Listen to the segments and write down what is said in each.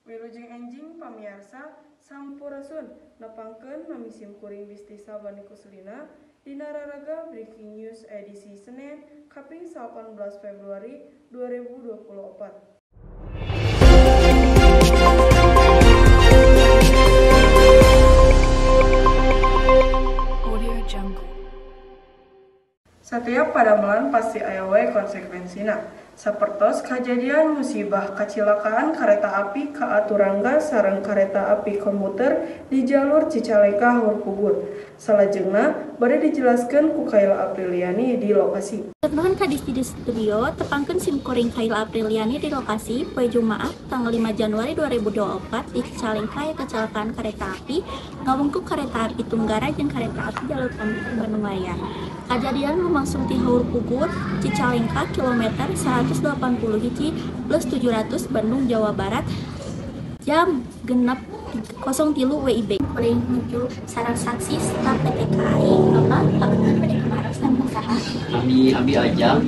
Wilujeng enjing pamiarsa, sampurasun, nepangkeun nami simkuring Disti Sabani Kuslina dina raraga Breaking News edisi Senin kaping 18 Februari 2024. Setiap padamelan pasti aya wae konsekuensina. Sapertos kajadian musibah kacilakaan kareta api KA Turangga sareng kareta api komuter di jalur Cicalengka Haurpugur. Salajengna bade dijelaskeun ku Kaila Apriliani di lokasi. Nuhun ka Disti di studio, tepangkeun simkuring Kaila Apriliani di lokasi poe Jumaah tanggal 5 Januari 2024 di Cicalengka aya kecelakaan kareta api ngawungkuk kareta api Tunggara jeung kareta api jalur komuter Bandung Raya. Kajadian lumangsung ti Haurpugur Cicalengka kilometer 181 plus 700 Bandung Jawa Barat jam 6.03 WIB. Kuring nuju sareng saksi staf PT KAI Bapak Pak bade kemaros namung saha? Nami abi Ajang.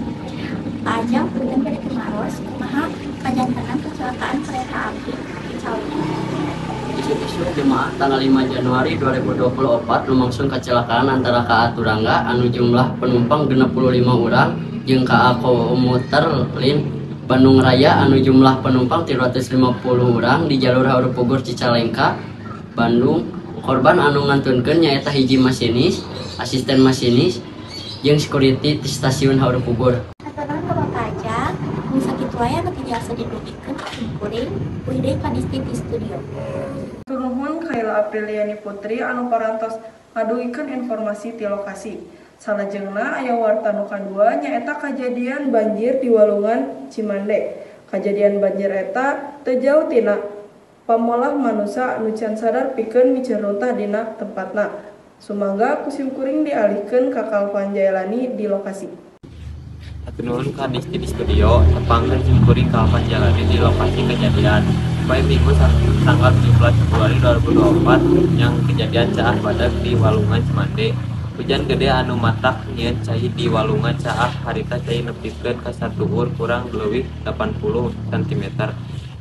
Pak Ajang punten bade kemaros kumaha kajantenan kecelakaan kereta api Cicalengka? Isuk-isuk Jumaah tanggal 5 Januari 2024 lumangsung kecelakaan antara KA Turangga anu jumlah penumpang 65 orang jeung KA Komuter Lin Bandung Raya anu jumlah penumpang 350 orang di jalur Haurpugur Cicalengka Bandung. Korban anu ngantunkeun nyaeta hiji masinis, asisten masinis, jeung security di stasiun Haurpugur. Hatur nuhun ka Bapak Ajang, mung sakitu wae anu tiasa didugikeun ku simkuring, uih deui ka Disti di studio. Hatur nuhun Kaila Apriliani Putri anu parantos ngadugikeun informasi ti lokasi. Salajengna aya warta nu kadua nyaeta kajadian banjir di Walungan Cimande. Kajadian banjir eta teu jauh tina pamolah manusa anu can sadar pikeun miceun runtah dina tempatna. Sumangga ku simkuring dialihkeun ka Kalvan Jaelani di lokasi. Hatur nuhun ka Disti di studio, tepangkeun simkuring Kalvan Jaelani di lokasi kejadian. Poe Minggu tanggal 17 Februari 2024 yang kejadian caah badag di Walungan Cimande. Hujan gede anu matak nyieun cai di Walungan caah harita cai nepikeun ka satuhur kurang leuwih 80 cm.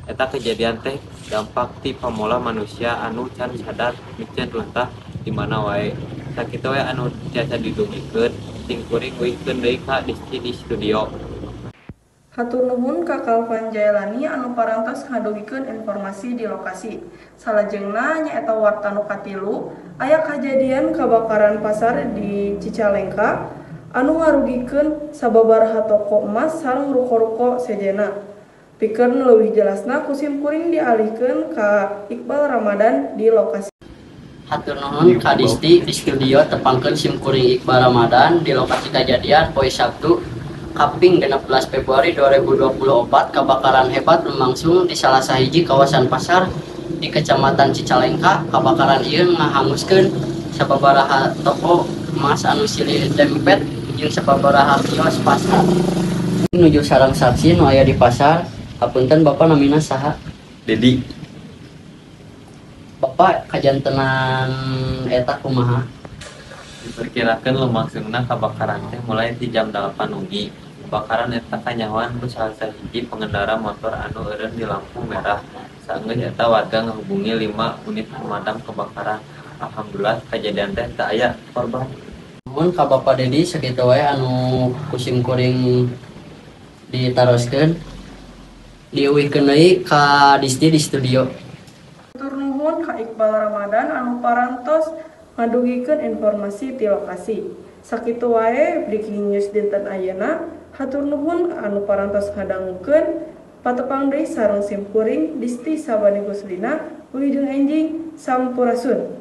Eta kejadian teh dampak ti pamolah manusia anu can sadar miceun runtah di mana wae. Sakitu we anu tiasa didugikeun, simkuring uihkeun deui ka Disti di studio. Hatur nuhun ka Kalvan Jaelani anu parantos ngadugikeun informasi di lokasi. Salajengna nyaeta warta nu katilu aya kajadian kabakaran pasar di Cicalengka anu ngarugikeun sababaraha toko emas sareng ruko-ruko sejenna. Pikeun leuwih jelasna ku simkuring dialihkeun ka Iqbal Ramadan di lokasi. Hatur nuhun ka Disti di studio, tepangkeun simkuring Iqbal Ramadan di lokasi kajadian poe Sabtu kaping 16 Februari 2024 kebakaran hebat lumangsung di salah sahiji kawasan pasar di Kecamatan Cicalengka. Kebakaran ieu ngahanguskeun sababaraha toko emas anu silih dempet jeung sababaraha kios pasar. Nuju sareng saksi nu aya di pasar. Hapunten Bapak namina saha? Dedi. Bapak kajantenan eta kumaha? Diperkirakan lumangsungna kebakaran teh mulai di jam 8 wengi. Kebakaran eta kanyahoan ku salah sahiji pengendara motor anu eureun di lampu merah. Saenggeus eta warga ngahubungi 5 unit pemadam kebakaran. Alhamdulillah kejadian teh teu aya korban. Nuhun ka Bapak Dedi, sakitu wae anu ku simkuring ditaroskeun. Diuihkeun deui ka Disti di studio. Hatur nuhun ka Iqbal Ramadan anu parantos ngadugikeun informasi ti lokasi. Sakitu wae breaking news dinten ayeuna. Hatur nuhun anu parantos ngadangukeun. Patepang deui sareng simkuring Disti Sabani Guslina, wilujeng enjing, sampurasun.